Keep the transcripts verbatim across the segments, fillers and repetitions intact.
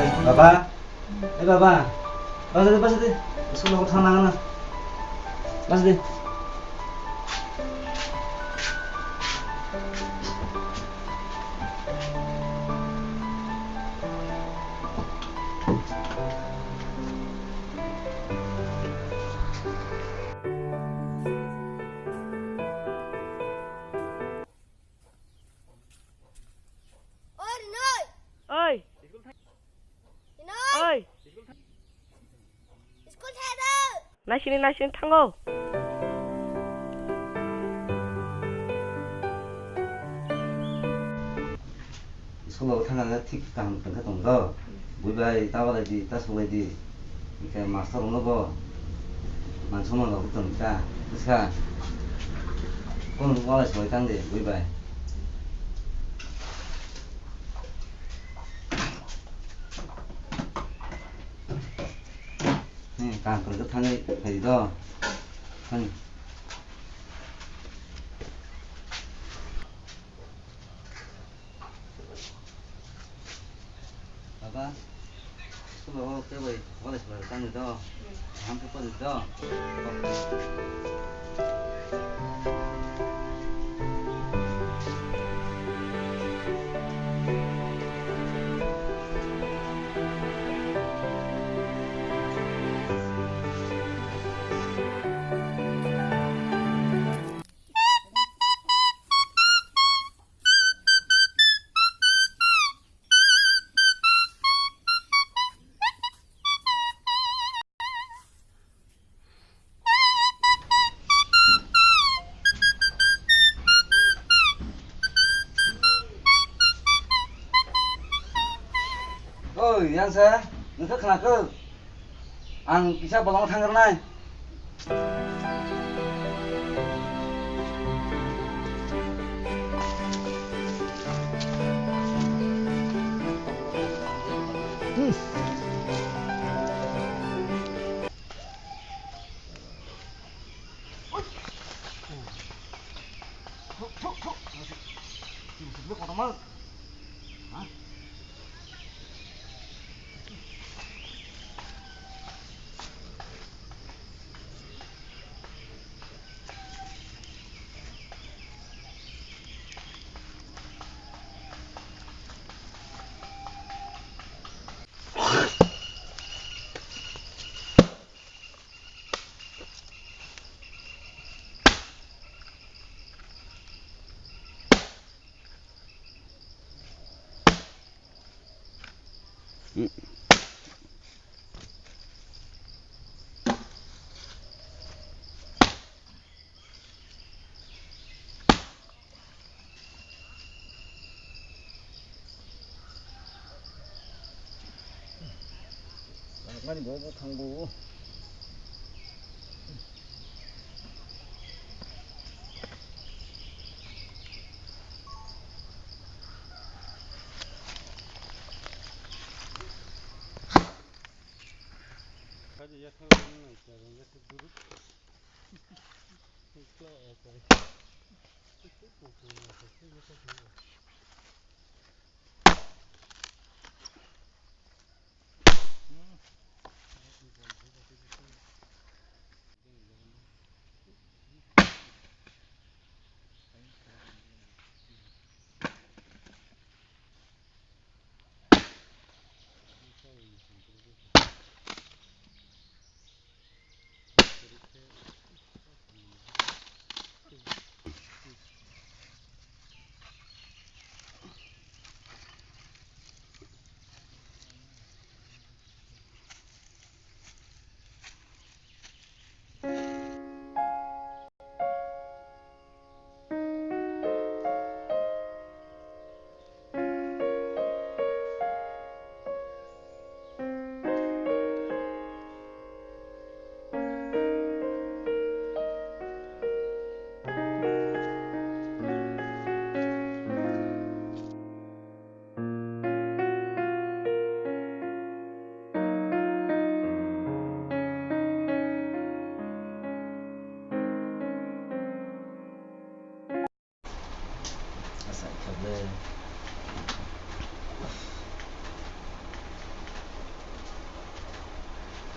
Baba, eh baba, basa de, basa de, school ko thang nang na, basa de. Oi, Rinoi! Oi! Rinoi! Oi! School thai da! Naisini, naisini thango. School o thangna thik kaham tongkha tong do. Bui bai ta walai di, ta sulai di. Hingke master rokno bo man songma rok tong ta. Bwsa. Kono walai sulai tang di, bui bai. Hmm, kaham tongkha thangwi phai di do. Thang. Baba, school o kebo college bai tang do. Ham khe pori do. Oi, Yansa, nokha khnakho? Ang kisa bolongo thangkharnai. Nani bo bo thang bo.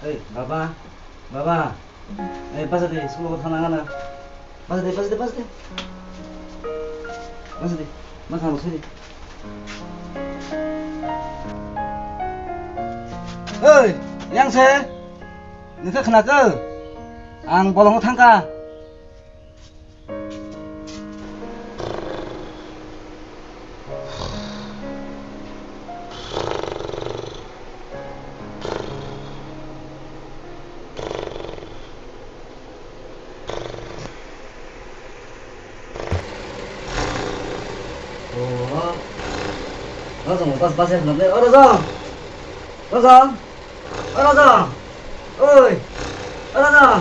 Oi, baba, baba. Oi, basa de, school ko thana ngana. Basa de, basa de, basa de. Basa de, ma thang sui de. Oi, yang se. Nokha khna ko. Ang bolongo thangka. Oh, Rajang, bas, bas, ya, kenapa? Oh, Rajang. Rajang. Oh, Rajang. Oi. Oh, Rajang.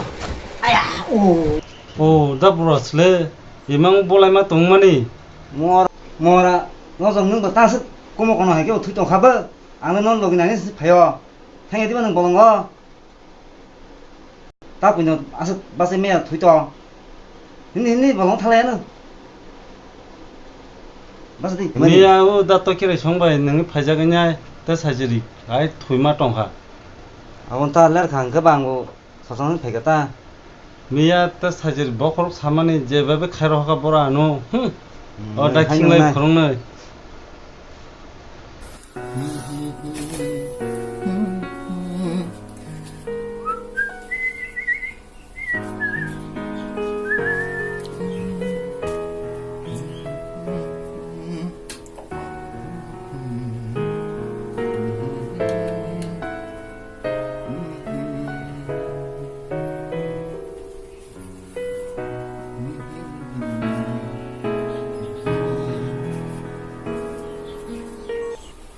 Ayah, oh. Oh, da bura sle, imang bolai ma tongmani. Mor, mora, no jong nung ba ta se komo kono hai ke thui tong kha ba. Ang no logi nani se phayo. Thang ya di ba nung bolongo. Ta puino aswk bachai maya thui tong. Hini hini bolong thalai ano. Basa di. Miya o da to kirai song bai nung phaijak nya ta sajiri. Ai thui ma tong kha. Abon ta ler kha hwnkhe ba ang bo sosong phaikha ta. Miya ta sajiri bokhorok samani je babe khairo hokha bora ano. Hmm. Hmm, O da haino khinglai nai. Khorong nai.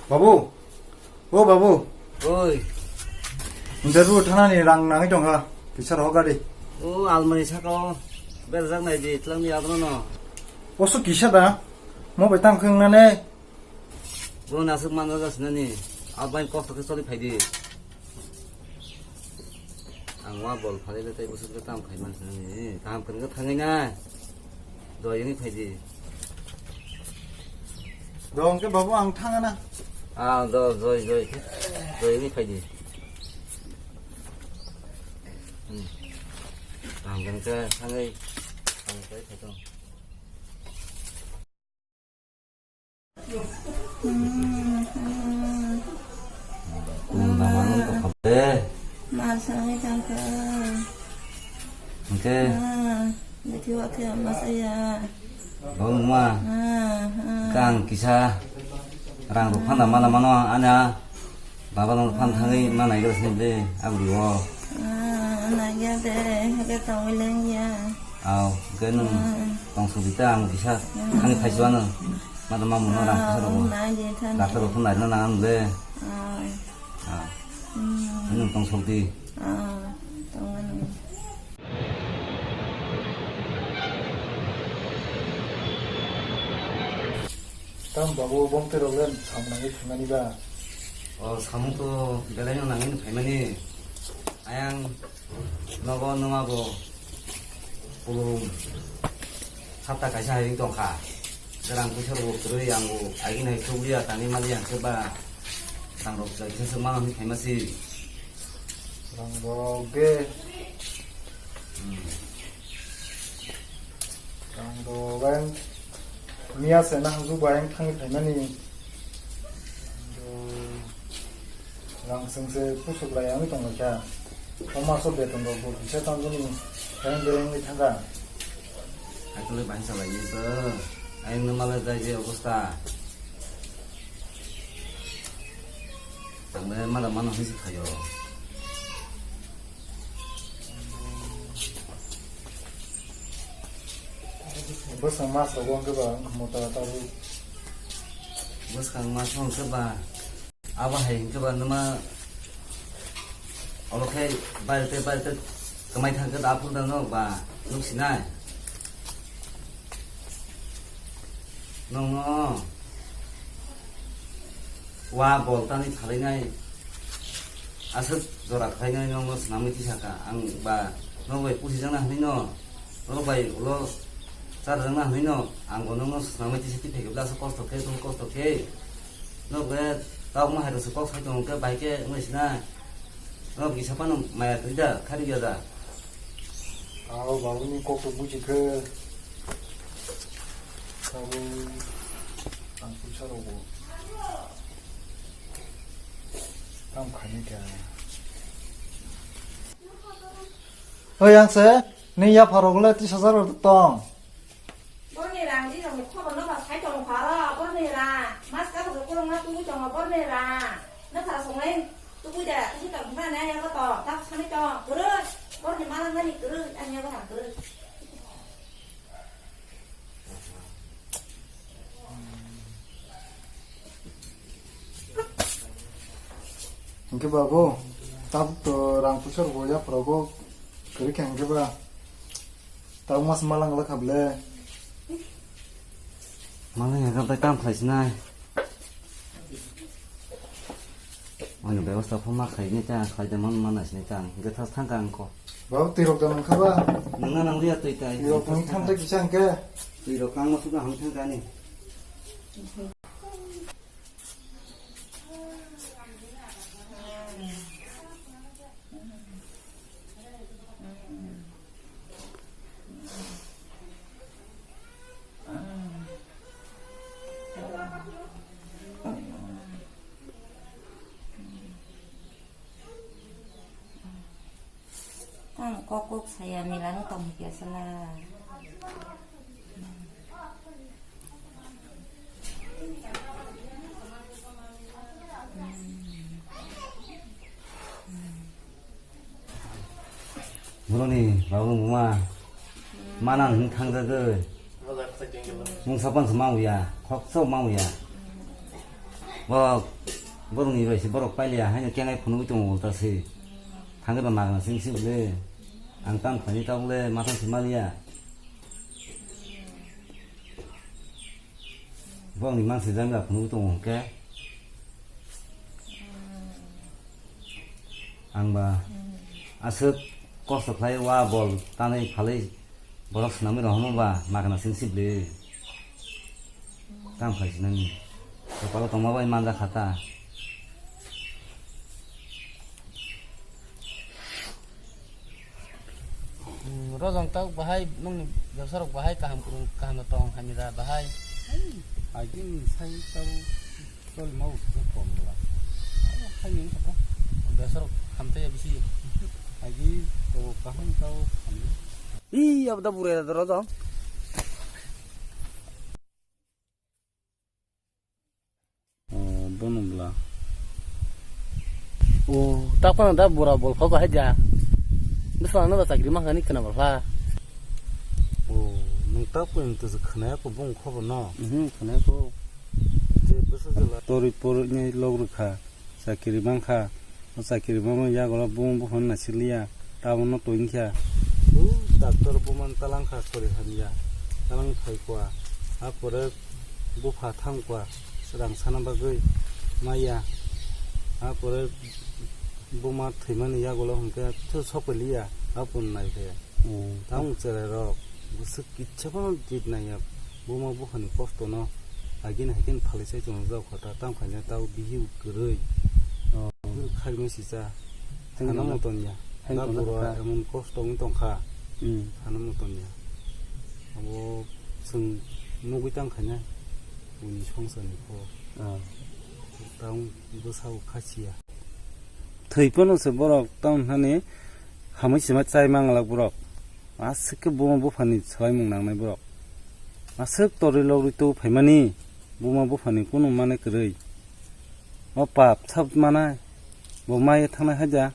Babu, o babu. Oi. Interview thanani rang nangwi tongkha. Kisa rohor gari. O almari saka o berajak nai di, twlangni yadono no. Oso kisa da? Mo bai tang khwng nane. Bo nasuk manjak sinani. Abai kok to khe choli phai di. Ang wa bol phalai le tei bwswk khe tam khai man sinani. Kaham kwrwng khe thangwi na. Doi wngwi phai di. Do hwnkhe babu ang thangana. Ah, do, doi, doi. Doi wngwi phai di. Hmm. Kaham kwrwng khe thangwi, thangwi phai tong. Kung bangma nung tongkha be. Ma sangwi tongkha. Hwnkhe? Ah, bithi wathe ma saya. Bo nungma? Ah, ah. Kang kisa rang rok phanda mana mano ana. Baba no phan thangwi ma nai gas ni ble abri o. Ah, nai ya de, hake tongwi leng ya. Aw, hwnkhe nwng Ah. tong sudi ta ang kisa Hmm. thangwi phai chuano. Ma da ma muno rang Ah, kisa rogo. Nai di thani. Doctor rok phun nai na nang ble. Ah. Ah. Hmm. Nwng tong sudi. Ah, tong ano. Tamo babu, bongtwi rok le samung nangwi phaimani ba? O samung to belai no nangwi no phaimani. Ayang nogo nwma bo pulung sapta kaisa hai wng tongkha. Rang puisa rok bo kwrwi, ang bo agini hai chukliya, tangwi maliya hwnkhe ba rang rok kisa swk mano hwnwi phaima si. Rang rok ge. Hmm. Rang rok ayang miya se na hamjwk bai ayang thangwi phaimani. Rang chwng se pusuk lai wngwi tong lai kha. O maso beton rok bo kisa tang jani bereng bereng wngwi thang kha. Hai tole bai sa lai ni to. Ayang no mala jai je obosta. Ang le mada mano hinwi se phaio. Bwswk mas rogo hwnkhe ba wngkha mota tabuk. Bwskang mas no hwnkhe ba abo hai hwnkhe ba nwma oro khe bairete bairete kwmai thangkhe da aphuru da no ba nuk sinai. Nokno wa bol tani phalainai aswk jora khlainai nokno swnamwi tisaka ang ba nok bai pusijakna hwnwi no norok bai ulo charajakna hwnwi no ang bo nokno swnamwi tisa tiphai khe aswk kosto khe tong kosto khe nok bai tabukma hai rwswk kok sai tongo khe bai khe wngwi sinai. Ang kisa phano maya twi da, khari ya da. Aw, babuni kok to buji khe. Tabuk ang puisa rogo. Tam khani khe. Oi, yang se, ni ya pharo gula tis hajar tong. Borni rang di rang khobor no ba sai tong pharo, borni rang. Mas ka bo kurung na tu tong borni rang. Na phara songlai. Tuku da, tuku da, buma na ya ko to, tak sani to, kurus, kor ni malang nani kurus, ani ya ko kurus. Hingke ba bo, tabuk to rang puisa rok bo ya phoro bo, kwrwi khe hingke ba. Tau mas malang la kha ble. Malang ya kha bai tam khlai sinai. Ani bebosta pho ma khlai ni ta khlai da man mana sinai ta. Ge thas thang kang ko. Bau twi rok da nang kha ba. Nang na nang ria twi tai. Twi rok nang tham ta kisa hingke. Twi rok kang ma suka hang thang kani. Tamo kok kok saya milano tong hikya sala. Boroni babu buma manang hwn thang jagwi. Mungsa pansa ma uya, khoksa ma uya. Bo borokni bai se borok pailiya haino kengai phunugwi tongo ulta se. Thangwi ba magna sing sing le. Ang tam khani tabuk le matha se maliya. Borokni mansi jang phunugwi tongo hwnkhe. Ang ba aswk kosto khlai wa bol tanwi phalwi borok swnamwi rohorma ba magna sing sibli. Tamo khai sinani. Kopalo tongma bai manja kha ta. Hmm, Rojong tau bahai nung bebsa rok bahai kaham kurung kaham tong hamira bahai. Agin sai tau tol mau kom la. Hai ni ko bebsa rok hamte ya bisi. Agi to kaham tau hamni. Ih, abda bure da Rojong. Oh, bono bla. Oh, tak phano da bura bol kho bahai ja. Bwswk ano ba chakri mankha ni khwna bwla. Oh, nwng tak phano to se khwnaya ko bung kho bo no. Mhm, khwnaya ko. Je bwswk jela. Tori por ni log rwkha. Chakiri mankha, o chakiri mama yagola buma buphano naisiliya, tabukno toinkha. O doctor bumani talangkha sori hamya, talang phaikwa, a pore bupha thangkwa, rang sana bagwi maya, a pore buma thwimani yagola hwnkhe thw sokpiliya, a pun naikhe. Hmm. Tamo chwrairok bwswk kitsa phano jit naiya, buma buphani kostono agini haikhe phalwi sai chwng jao kha ta, tamo khaina tao bihik kwrwi. Oh. Bihik khairokno sisa. Thang thana tong moton ya. Thang tong bura kha. Emon kosto wng tong kha. Hmm. Thana moton ya. Abo chwng nugwi tang khaina buini songsarni kho. Ah. Tamo bwsao khasiya. Thwi phano se borok tamo hani hamwi sima chai manglak borok. Aswk khe buma buphani swlaimung nangnai borok. Aswk torwi logwi tu phaimani buma buphani kunu manai kwrwi. O pap sab manai, bo maya thangnai haja,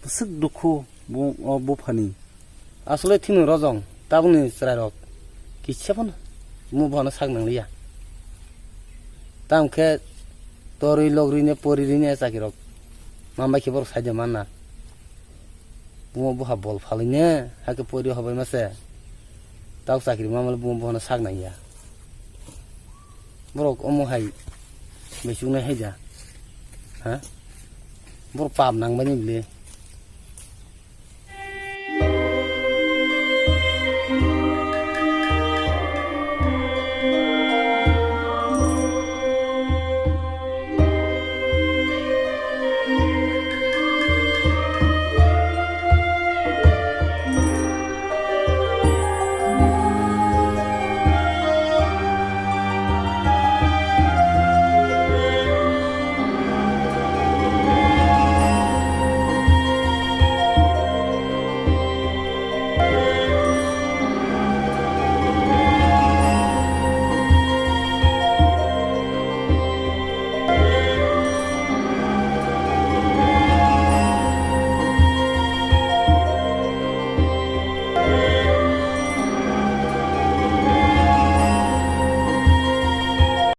bwswk dukhu bo, o buphani. Aswk le thwino Rojong, tabukni chwrairok kisa phano buma buphano sak nangliya. Tamo khe torwi logwi ne pori ri ne chakirok manbai khe borok saida manna. Buma buha bol phalwi ne, hakhe pori hobai ma se. Tabuk chakiri manmale buma buhano sak nangya. Borok omo hai bai chuknai hai da. Ha? Borok pap nangmani bile.